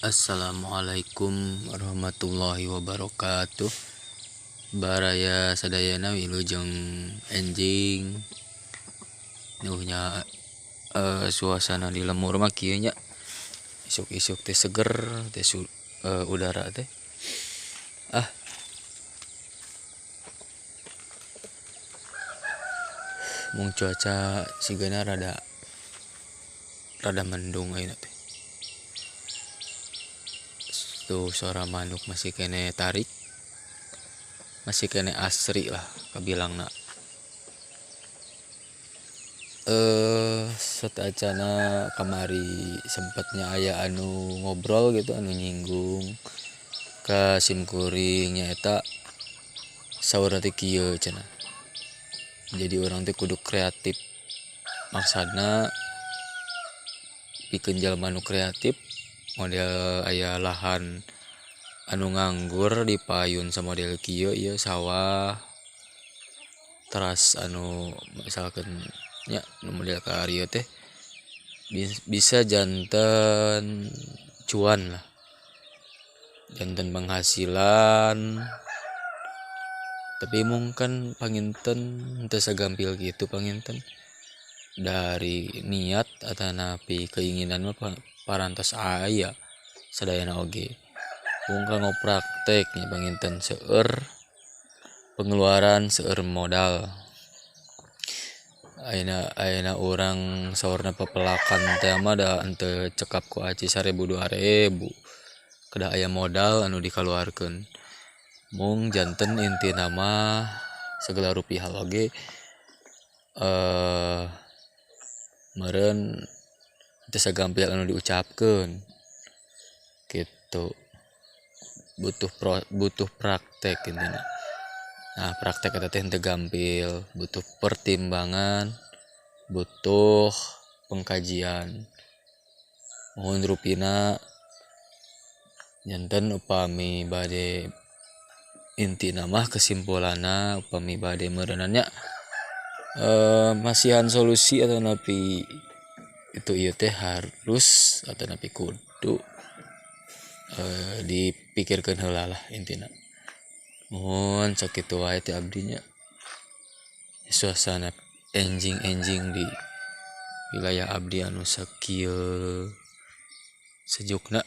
Assalamualaikum warahmatullahi wabarakatuh. Baraya sadayana wilujeng enjing. Nuh nya suasana di lembur mah kieu nya. Isuk-isuk teh seger teh udara teh. Ah. Mung cuaca sigana rada rada mendung ayeuna teh. Tuh suara manuk masih kene tarik, masih kene asri lah kabilangna. Sateuacana kamari sempatnya aya anu ngobrol gitu, anu nyinggung ka simkuring nyaeta saurna teh kieu cenah. Jadi urang teh kudu kreatif, maksudna pikeun jalma nu kreatif model aya lahan anu nganggur dipayun samodel kieu ieu sawah teras anu misalkan nya nu model ka dieu teh bisa janten cuan lah, janten penghasilan. Tapi mung kan panginten teu sagampil kitu panginten dari niat atanapi keinginan mah parantos aya sadayana oge. Mung kanggo praktek nya panginten seueur pengeluaran, seueur modal. Ayeuna ayeuna urang saurna pepelakan teh mah da henteu cekap ku aci 1000 2000, kedah aya modal anu dikaluarkeun. Mung janten intina mah sagala rupi hal oge meureun teu sagampil anu diucapkeun kitu. Butuh praktek intina. Nah, praktek eta teh henteu gampil, butuh pertimbangan, butuh pengkajian. Mohon rupina janten upami bade intina mah kesimpulanna upami bade meureunan nya masihan solusi atanapi itu ieu teh harus atanapi kudu dipikirkeun heula lah intina. Muhun sakitu wae ti abdi nya. Suasana enjing-enjing di wilayah abdi anu sakieu sejukna.